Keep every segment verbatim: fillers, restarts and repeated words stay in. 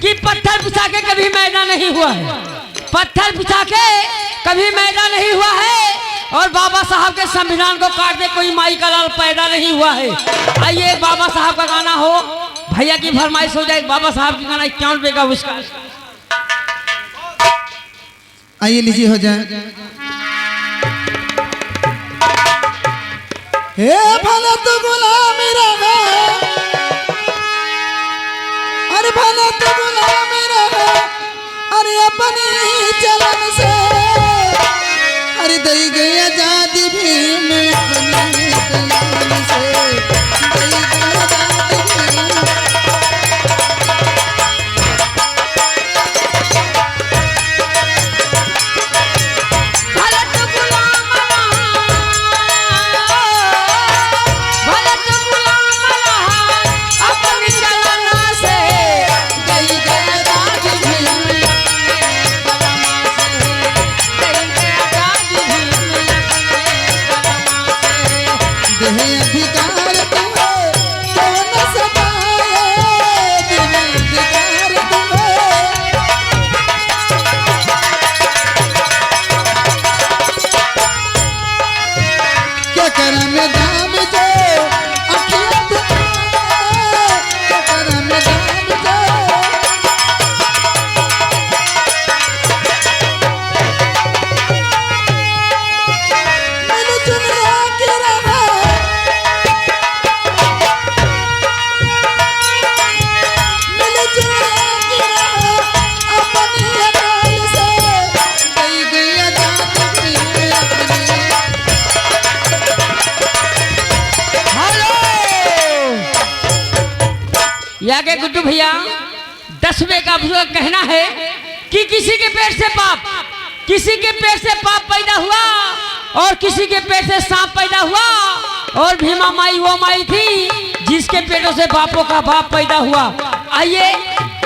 कि पत्थर बिछा के कभी मैदा नहीं हुआ है, पत्थर बिछा के कभी मैदा नहीं हुआ है, और बाबा साहब के संविधान को काट दे कोई माई का लाल पैदा नहीं हुआ है। आइए, एक बाबा साहब का गाना हो, भैया की फरमाइश हो जाए, एक बाबा साहब की गाना इक्यावन रुपये का पुरस्कार। आइए, लीजिए, हो जाए। हे भले तू गुलाम रहा, अरे भले तू गुलाम रहा, अरे अपनी चलन से, अरे दई गई आजादी भीम अपनी चलन से, दई गई आजादी भीम। भले तू गुलाम रहा, भले तू गुलाम रहा, अपन चलन से दई गई आजादी भीम। दई गई आजादी भीम। देह अधिकार तुम्हें कौन सताए, देह अधिकार तुम्हें। क्या करम दाम जो अखियत, क्या करम दाम जो। मिलजुल के रहा, मिलजुल के रहा, अपनी अकाल से दई गई आजादी अपनी। हेलो, या के गुड्डू भैया, दस रुपये का बुजुर्ग कहना है कि किसी के पेट से पाप, किसी के पेट से पाप पैदा हुआ और किसी के पेट से सांप पैदा हुआ, और भीमा माई वो माई थी जिसके पेटों से बापों का बाप पैदा हुआ। आइए,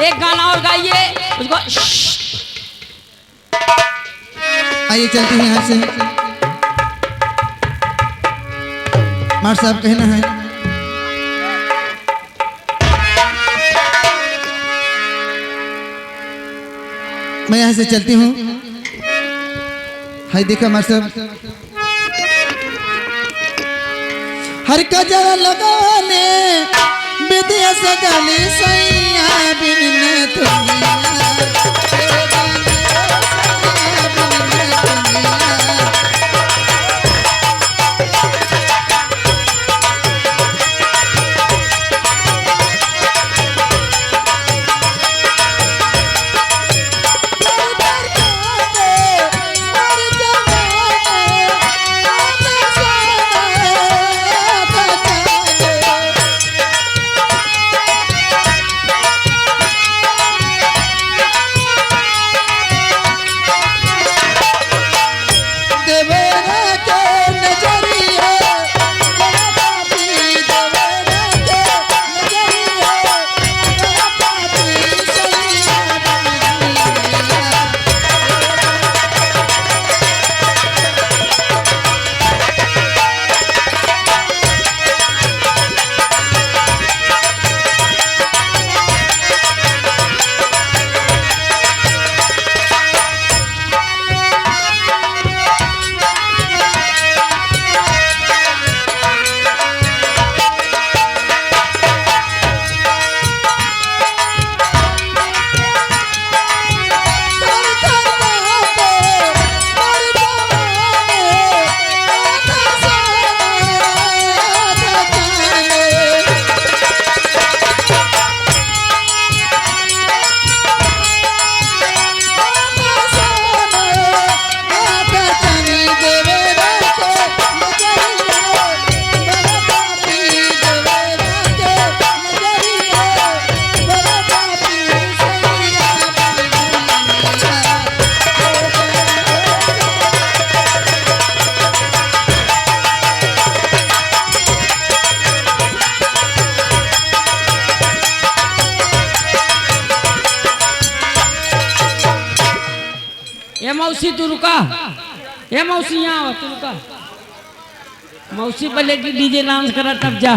एक गाना और गाइए, उसको आइए, चलते हैं यहाँ से। मार साहब कहना है, मैं यहाँ से चलती हूँ। हाय देखा मार साहब। हर कजर लगवले विदेश गली सैया बिन नथुनिया। ए मौसी, तू रुका। ए मौसी, यहाँ आवा, तू रुका। मौसी बोले कि डीजे डांस करा, तब जा।